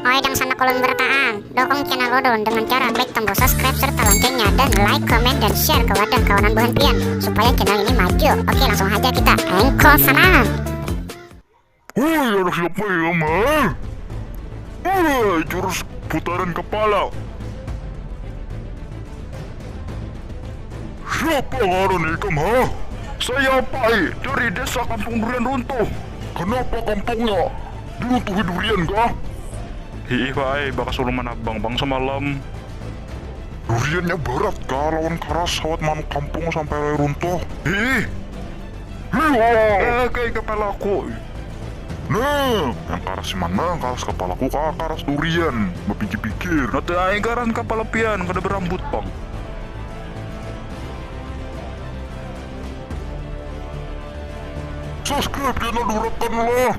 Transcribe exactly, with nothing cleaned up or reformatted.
Oi dangsanak ulun barataan, dukung channel ulun dengan cara klik tombol subscribe serta loncengnya dan like, komen, dan share ke wadah kawanan buhan pian supaya channel ini maju. Oke, langsung haja kita engkol sana. Woi, anak siapa ya, Mal? Woi, jurus putaran kepala. Siapa ngaran ikam, ha? Saya Pai dari desa Kampung Durian Runtuh. Kenapa kampungnya diruntuhi durian kah? Hiih, Pai, bakas ulun manabang pang semalam. Duriannya berat kah lawan karas, sawat manuk kampung sampai runtuh. Hiih. Hiih. Eh, kayak kepalaku. Nah, yang karas mana? Yang karas kepalaku kah? Karas durian. Bapikir-pikir. Nanti aing karas kepala pian, kada berambut pang. Subscribe channel Durakan lah.